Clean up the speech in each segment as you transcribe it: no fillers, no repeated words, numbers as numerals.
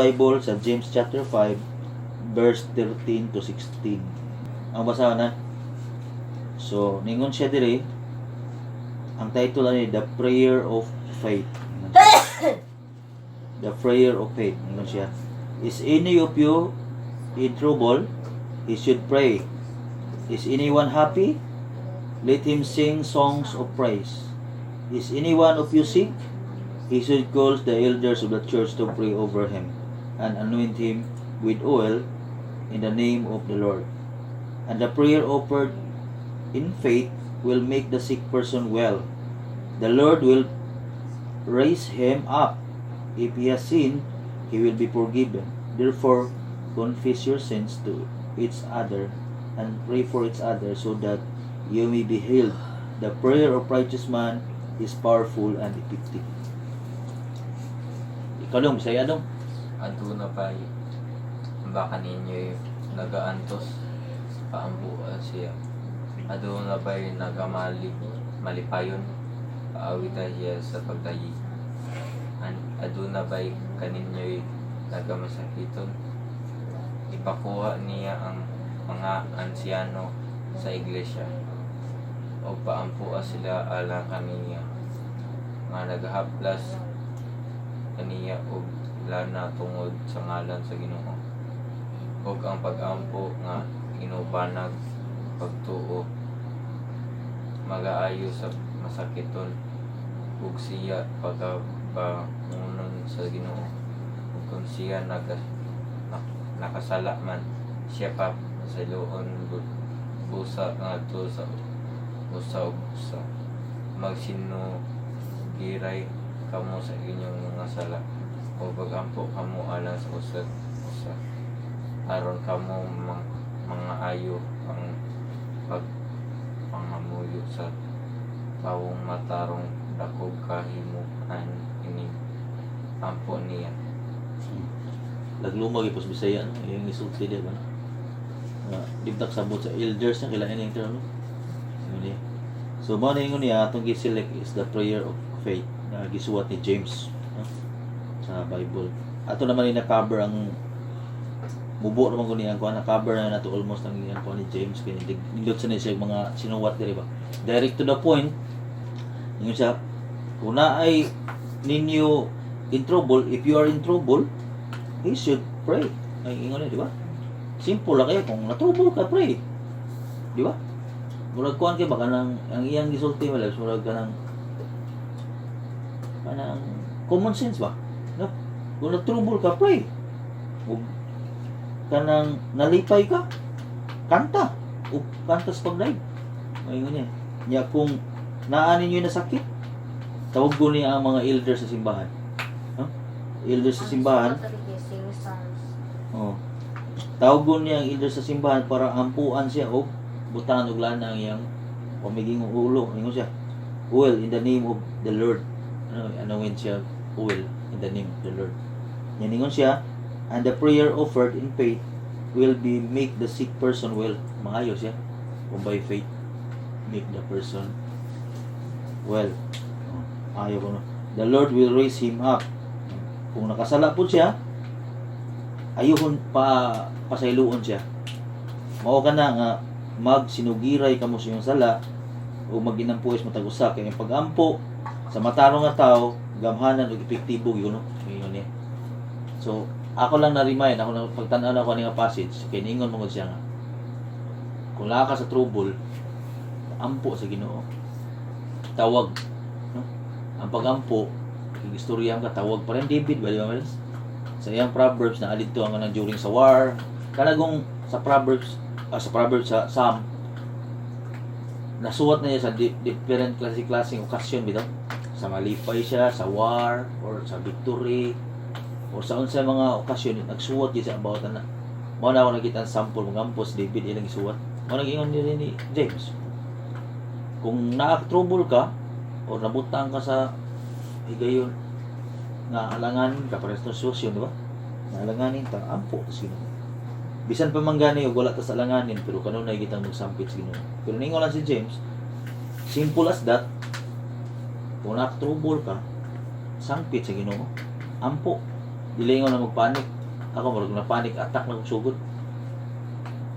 Bible sa James chapter 5 verse 13 to 16. Ang basahan na. So, ningon siya diri, ang title ani, "The Prayer of Faith." Ningon siya. "The Prayer of Faith." Ningon siya. "Is any of you in trouble? He should pray. Is anyone happy? Let him sing songs of praise. Is any one of you sick? He should call the elders of the church to pray over him and anoint him with oil in the name of the Lord. And the prayer offered in faith will make the sick person well. The Lord will raise him up. If he has sinned, he will be forgiven. Therefore, confess your sins to each other and pray for each other so that you may be healed. The prayer of righteous man is powerful and effective." Ikaw dong, Bisaya dong. Aduna pa'y ba kaninyo'y nagaantos? Paampoa siya. Aduna ba'y nagamali malipayon? Paawita siya sa pagdayi. Aduna ba'y kaninyo'y nagamasakiton? Ipakuha niya ang mga ansyano sa iglesia o paampoa sila alang kaniya nga nagahaplas kaniya og lana tungod sa ngalan sa Ginoo. Ug ang pag-ampo nga inubanag pagtuo magaayo sa masakiton ug siya pagabangonon sa Ginoo. Ug kung siya nakasala man, siya pa pasayloon busa ngadto sa usa ug usa. Magsinugiray kamo sa inyong mga sala ug magampo kamo alang sa usag usa aron kamo mga ayo. Ang pagpangamuyo sa tawong matarong dakog kahimuan inig ampo niya. Lagluma gyud pos Bisaya, no? Yung isulti di ba, no? Nga di ba sabot sa elders na kailangan yung term, no? Ingon niya. So mao na ingon niya, atong gi-select is "The Prayer of Faith" na gisuwat ni James, no? Sa Bible. Ato naman ni na-cover ang mubo naman ko niya kuan, na-cover na nato almost ang iyang kuan ni James kay nindot sa ni siya mga sinuwat diri ba. Direct to the point. Ingon siya, kung naay ninyo in trouble, if you are in trouble, he should pray. Ay, ingon niya, di ba? Simple lang kayo. Kung na-trouble ka, pray. Di ba? Murag kuan kay baka nang ang iyang gisulti mo lang, murag kanang kanang common sense ba? No? Kung na-trouble ka, pray. Ug kanang nalipay ka, kanta. O kanta sa pagdaig. Ingon niya. Nya kung naa ninyo na sakit, tawag ko niya ang mga elders sa simbahan. No? Elders sa simbahan. Sing songs. Oh. Tawagon niya ang elder sa simbahan para ampuan siya o butangan og lana ang iyang pamiging ulo. Ingon siya, "Oil in the name of the Lord." Ano, anoint siya oil in the name of the Lord. Yan, ingon siya, "And the prayer offered in faith will be make the sick person well." Maayo siya. Kung by faith, make the person well. Oh, ayaw ko, no. "The Lord will raise him up." Kung nakasala po siya, ayuhon pa pasayloon siya. Mao ka na nga magsinugiray kamo sa inyong sala o maginampuis matag usa kay ang pag-ampo sa matarong nga tao gamhanan ug epektibo gyud, no? Ingon niya. So ako lang na-remind ako na pagtan-aw nako ani nga passage kay ningon mo siya nga kung naa ka sa trouble, ampo sa Ginoo, tawag, no? Ang pagampo, istorya ka, tawag pa rin David ba, di ba, Miles? Sa iyang Proverbs na alidto ang kanang during sa war, kanagong sa Proverbs, sa Proverbs, sa Psalm, nasuwat na niya sa different klase-klaseng okasyon bitaw, sa malipay siya, sa war or sa victory or sa unsay mga okasyon, nagsuwat gyud siya about ana. Mao na ako nakita ang sample mga si David ilang gisuwat. Mao nang ingon ni James, kung naa-trouble ka or nabutang ka sa higayon nga alanganin ka, pares sa sitwasyon, di ba, nga alanganin ta, ampo sa Ginoo. Bisan pa man gani og wala ta sa alanganin, pero kanunay kitang magsampit sa Ginoo. Pero ningon lang si James, simple as that, kung na-trouble ka, sangpit sa Ginoo, ampo. Dili ingon na magpanic. Ako, murag na panic attack na kog sugod.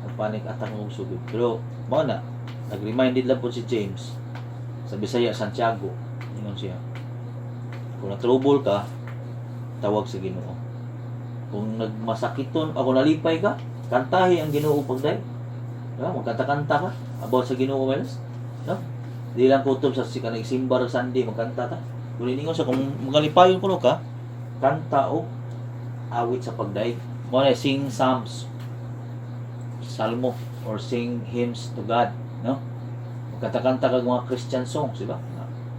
Nag-panic attack na kog sugod. Pero mao na, nag-reminded lang po si James, sa Bisaya Santiago. Ingon siya, kung na-trouble ka, tawag sa Ginoo. Kung nagmasakiton, ako nalipay ka, kantahi ang Ginoo pagday. Diba? Magkanta-kanta ka about sa Ginoo, Miles. No? Di lang kutob sa si kanang simba ra Sunday magkanta ta. Kung iningon sa kung magalipayon kuno ka, kanta og awit sa pagdaig. Mo na sing psalms, salmo or sing hymns to God, no? Magkanta-kanta kag mga Christian songs, di ba?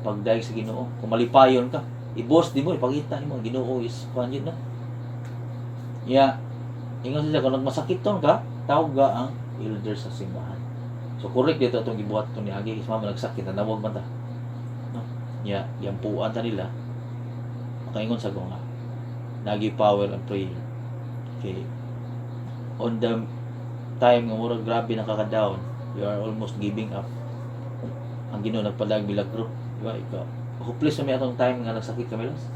Pagdaig sa Ginoo. Kung malipayon ka, i-boast di mo, ipakita nimo ang Ginoo is kuan yun, no? Yeah. Ingon siya, kung nagmasakiton ka, tawag ka ang elder sa simbahan. So correct dito atong gibuhat to ni Agi, is mama nagsakit, nanawag man ta. No? Yeah, yampuan ta nila. Makaingon sa nga nagi power ang prayer. Okay. On the time nga murag grabe nakaka-down, you are almost giving up. Ang Ginoo nagpadag milagro, di ba? Ikaw, hopeless na may atong time nga nagsakit kami las.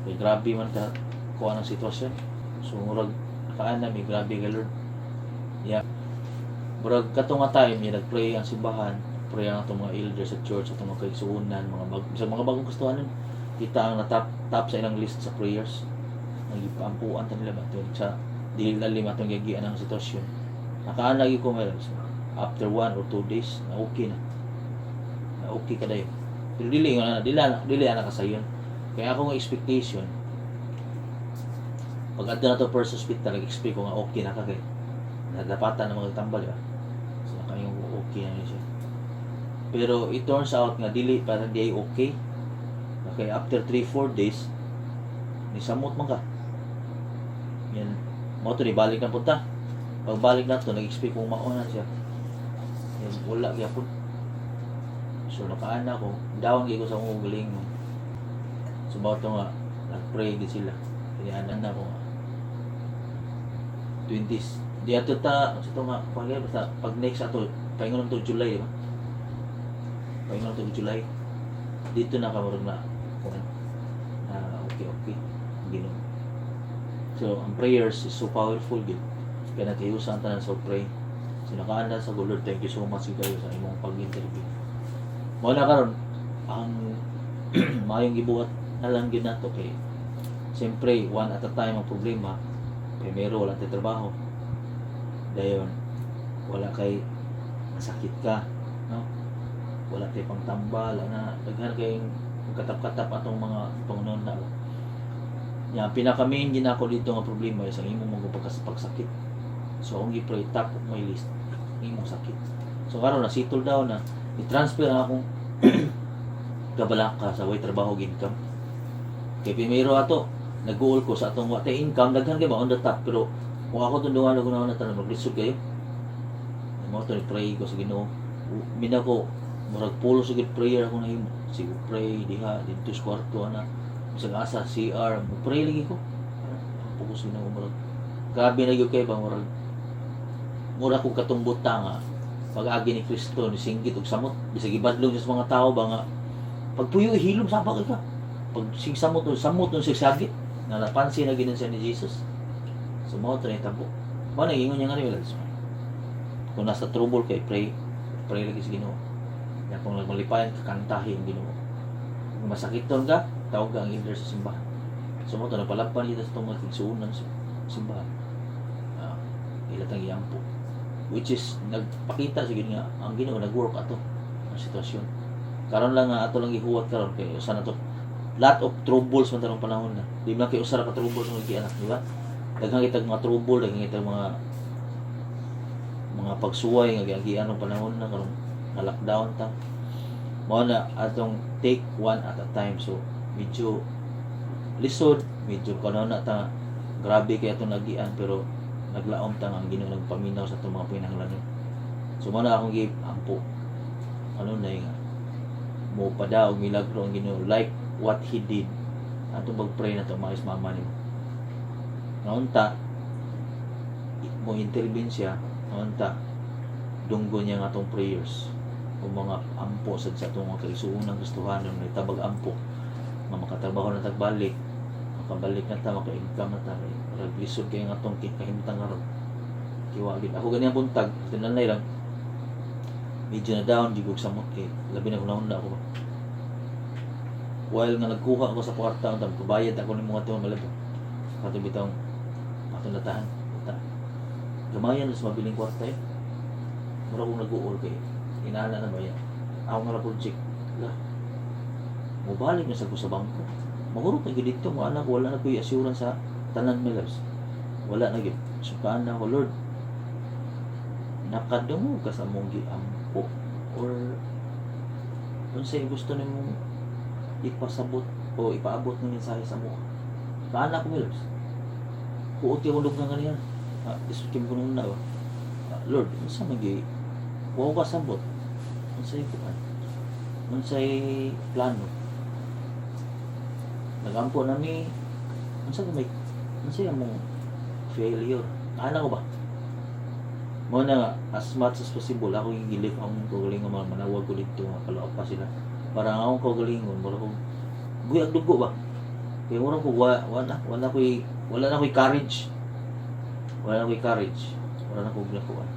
Kay grabe man ka kuha ng sitwasyon. So murag nakaana mi, grabe kay Lord. Yeah. Murag kato nga time niya nagpray ang simbahan, pray ang atong mga elder sa church, atong mga kaigsuonan, mga bag, sa mga bagong Kristohanon. Kita ang na-top top sa ilang list sa prayers. Nagipaampuan ta nila ba sa dili lalim atong gigian ang sitwasyon. Nakaana gyud ko meron. So, after 1 or 2 days, na okay na. Na okay ka dayon. Pero dili nga na, dili dili ana kasayon. Kaya ako nga expectation, pag adto na to first hospital, nag-expect ko nga okay na ka kay nadapatan ng mga tambal, di ba? So nakaingon ko okay na siya. Pero it turns out nga dili parang di ay okay. Okay, after 3 4 days ni samot man ka. Yan mo to ni balik na punta. Pagbalik na to, nag-expect kong mauna siya. Yan, wala gyapon. So nakaana ko, down gyud ko sa akong galing mo. So mao to nga nag-pray gid sila. Kaya na ko nga 20s di ato ta sa to nga pag basta pag next ato paingon to July, di ba? Paingon to July dito na ka murag na kuan na okay Ginoo. So ang prayers is so powerful gid kaya naghiusan tanan sa pray. So nakaanda sa go, Lord, thank you so much kayo sa imong pag-interview. Mao na karon ang maayong gibuhat na lang gyud nato kay siyempre one at a time ang problema. Primero, wala tay trabaho, dayon wala kay masakit ka, no? Wala tay pangtambal na daghan kay katap-katap atong mga pangunon na nya. Pinaka main gid nako dito nga problema is ang imong mga pagsakit. So akong gi-pray, top of my list ang imong sakit. So karon na settle down na, i-transfer ang akong kabalaka sa way trabaho ug income. Kay primero ato nag-goal ko sa atong wa tay income, daghan kay ba on the top, pero kung ako tundungan ako na tanan maglisod kayo. Mo to ni pray ko sa Ginoo. Mina ko murag pulo sa good prayer ako nahimo. Sige, pray diha didto sa kwarto ana. Bisag asa CR, mo pray lagi ko. Focus Ginoo, murag grabe na gyud kay ba murag mura kog katong buta nga pag-agi ni Kristo ni singgit og samot, bisag ibadlong siya sa mga tao ba nga pagpuyo hilom sa ka pag sig samot o samot nung sigsagit nga napansin na gid siya ni Jesus. So mao to na tabo. Mao na ingon niya nga ni, kung nasa trouble kay, pray, pray lagi sa Ginoo. Ya, kung nagmalipayan ka, kantahi ang Ginoo. Kung masakiton ka, tawag ka ang elder sa simbahan. So mo to napalapan kita sa itong mga kigsuonan sa simbahan. Ila tang iampo. Which is nagpakita sa nga ang Ginoo nag-work ato ang sitwasyon. Karon lang nga ato lang gihuwat karon kay usa na to lot of troubles man tarong panahon na. Di man kay usa ra ka troubles ang gianak, di ba? Daghan kitag mga trouble, daghan kitag mga pagsuway nga giagian ng panahon na karon na lockdown ta. Mao na atong take one at a time. So medyo lisod, medyo kanon na ta, grabe kay atong nagian, pero naglaom ta nga ang Ginoo nagpaminaw sa atong mga panginahanglanon. So mao na akong gi ampo. Ano na nga mo pada og milagro ang Ginoo like what he did atong pag-pray na to maayos mama nimo. Naunta mo intervene siya, naunta dunggo niya nga atong prayers o mga ampo sad sa atong mga kaigsuonan Kristohanon may tabag ampo nga makatrabaho na tagbalik. Makabalik na ta, maka-income na ta kay murag lisod kay nga atong kahimtang karon. Kiwagid ako ganyan buntag, tinanay lang medyo na down jud kog samot kay labi na hunahuna ako ba. While nga nagkuha ako sa kwarta, ang bayad ako ni mga tuwa malabo. Kato bitong atong latahan. Ta. Gamayan sa mabiling kwarta eh. Mura kong nag-uol kay inana na ba yan? Ako nga na project. La. Mubalik na sa ko sa bangko. Mahurot na gyud dito mo anak, wala na ko'y assurance sa tanan, my loves. Wala na gyud. Sukaan na ako, "Lord. Nakadungog ka sa mong giampo or unsay gusto nimong ipasabot o ipaabot ng mensahe sa mo?" Kaan ako, my loves. Huot yung ulog nga niya. Ah, isip ko nung na ba? Ah, Lord, unsa man gyud wa ko kasabot. Unsay kuan? Unsay plano? Nagampo nami, unsa may unsay among failure? Ana ko ba? Mo na nga, as much as possible ako yung gilift ang kaugalingon, mga manawag ko dito nga follow up pa sila. Para ang akong kaugalingon, mura kong guyag dugo ba? Kaya mura ko wa, wala na ko'y courage. Wala na ko'y courage. Wala na ko'y ginakuan.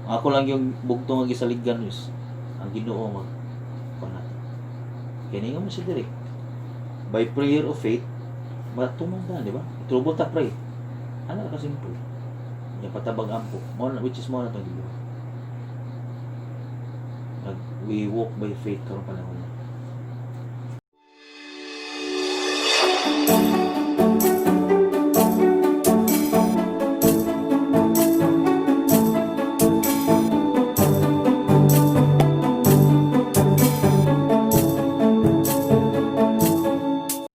Ang ako lang yung bugtong nga gisaligan is ang Ginoo mag kuan nato. Kaya nga mo siya diri. By prayer of faith, matumang ta, di ba? Trouble ta, pray. Ano ka simple? Yung patabag ampo. Mo na, which is mo na itong gibuhat. We walk by faith karong panahon na.